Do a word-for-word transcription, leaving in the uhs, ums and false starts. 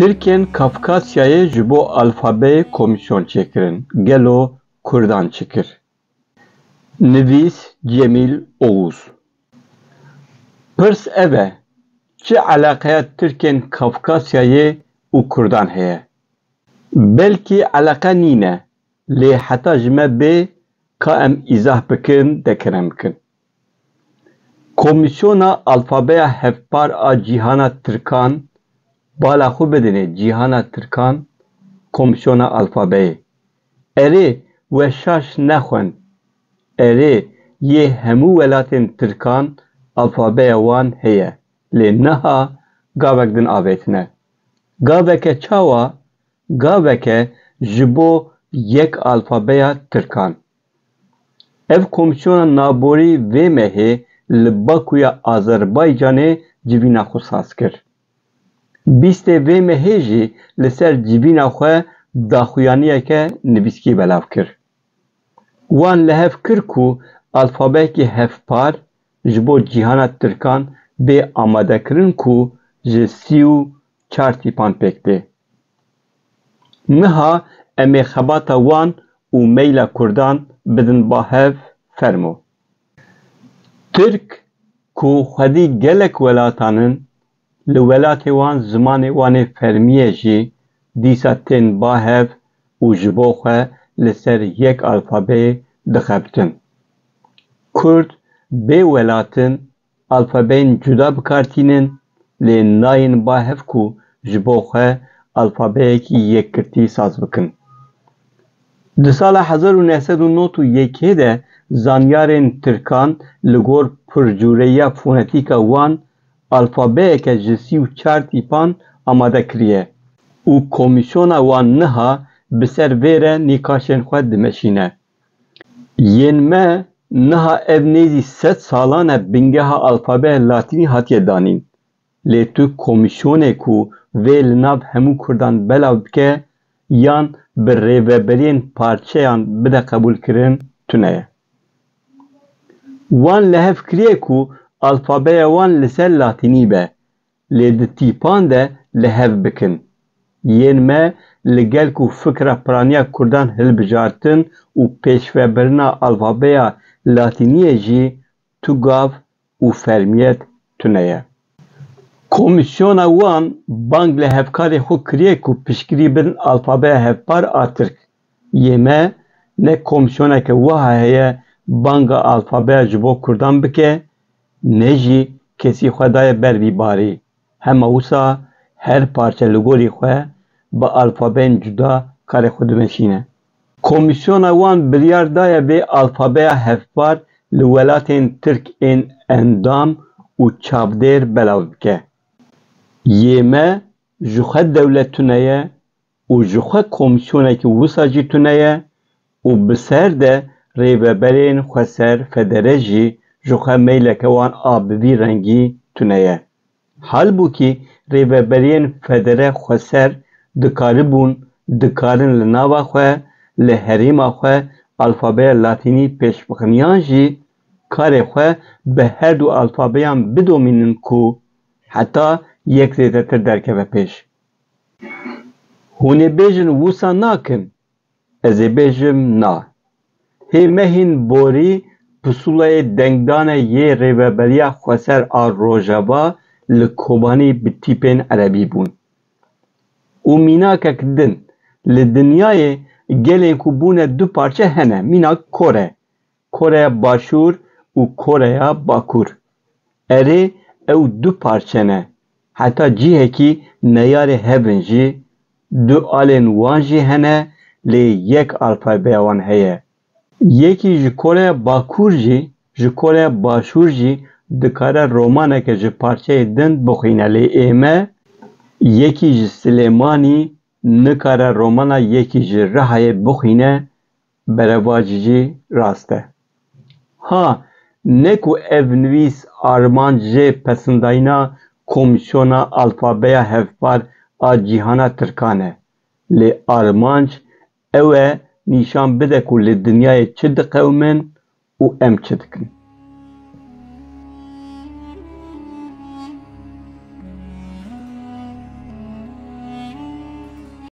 Tirkên Kafkasyayê ji bo alfabeyê komîsyon çêkirin. Gelo Kurdan çi kir? Nivîs Cemîl Oğuz. Pirs ev e, çi eleqeya Tirkên Kafkasyayê û Kurdan heye? Belkî eleqe nîne, lê heta ji me bê ka em îzah bikin, de kerem bikin. Komîsyona Alfabeya Hevpar a Cîhana Tirkan, bala xwe bidinê Cîhana Tirkan, Komîsyona Alfabeyê. Erê, we şaş nexwend. Erê, yê hemû welatên Tirkan alfabeya wan heye, lê niha gavek din avêtine. Gaveke çawa? Gaveke ji bo yek alfabeya Tirkan. Ev komîsyona naborî vê mehê li Bakuya Azerbaycanê civîna xwe saz kir. Bîstê vê mehê jî li ser civîna xwe daxuyaniyeke nivîskî belav kir. Wan li hev kir ku alfabeyekî hevpar ji bo cîhana Tirkan bê amadekirin ku ji sî û çar tîpan pêk tê. Niha em ê xebata wan û meyla Kurdan bidin ba hev, fermo. Tirk ku xwedî gelek welatan in, li welatê wan zimanê wan ê fermî ye jî dîsa tên ba hev û ji bo xwe li ser yek alfabeyê dixebitin. Kurd bê welat in, alfabeyên cuda bi kar tînin, lê nayên ba hev ku ji bo xwe alfabeyekî yekgirtî saz bikin. Di sala hezar û neh sed û nod û yekê de zanyarên tirkan li gor pircûreyiya fonetîka wan alfabeyeke ji sî û çar tîpan amade kiriye û komîsyona wan niha bi ser vê re nîqaşên xwe dimeşîne. Yên me niha ev nêzî sed salan e bingeha alfabeya latînî hatiye danîn. Lê tu komîsyonê ku vê li nav hemû Kurdan belav bike yan bi rêveberiyên parçeyan bide qebûlkirin, tune ye. Wan li hev kiriye ku alfabeya wan li ser latînî be, lê di tîpan de li hev bikin. Yên me li gel ku fikra piraniya Kurdan hilbijartin û pêşvebirina alfabeya latîniyê jî tu gav û fermiyet tune ye. Komîsyona wan bang li hevkarê xwe kiriye ku piştgirî bidin alfabeya hevpar a Tirk. Yê me ne komîsyoneke wiha heye banga alfabeya ji bo Kurdan bike, ne jî kesî xwe daye ber vî barî. Hema wisa her parçe li gorî xwe bi alfabeyên cuda karê xwe dimeşîne. Komîsyona wan biryar daye bê alfabeya hevpar li welatên Tirk ên endam û çavdêr belav bike. Yê me ji xwe dewlet tune ye û ji xwe komîsyonekî wisa jî tune ye û bi ser de rêveberên xweser federe jî ji xwe meyleke wan a bi vî rengî tune ye. Halbûkî rêveberiyên federe xweser dikaribûn, dikarin li nava xwe, li herêma xwe alfabeya latînî pêş bixin yan jî karê xwe bi her du alfabeyan bidomînin ku heta yek zêdetir derkeve pêş. Hûn ê bêjin wisa nakin, ez ê bêjim na. Hê me hîn borî pusûlayê dengdane yê Rêveberiya Xweser a Rojava li Kobanî bi tîpên erebî bûn. Û mînakek din, li dinyayê gelên ku bûne du parçe hene, mînak Kore. Koreya Başûr û Koreya Bakur. Erê, ew du parçe ne. Heta cihekî neyarê hev in jî, du alên wan jî hene, lê yek alfabeya wan heye. Yekî ji Koreya Bakur jî, ji Koreya Başûr jî dikare romaneke ji parçeyê din bixwîne, lê ê me yekî ji Silêmanî nikare romana yekî ji Rihayê bixwîne, berevajî jî rast e. Ha, ne ku ev nivîs armanc jê pesindayîna Komîsyona Alfabeya Hevpar a Cîhana Tirkan e, lê armanc ew e nîşan bide ku li dinyayê çi diqewimin û em çi dikin.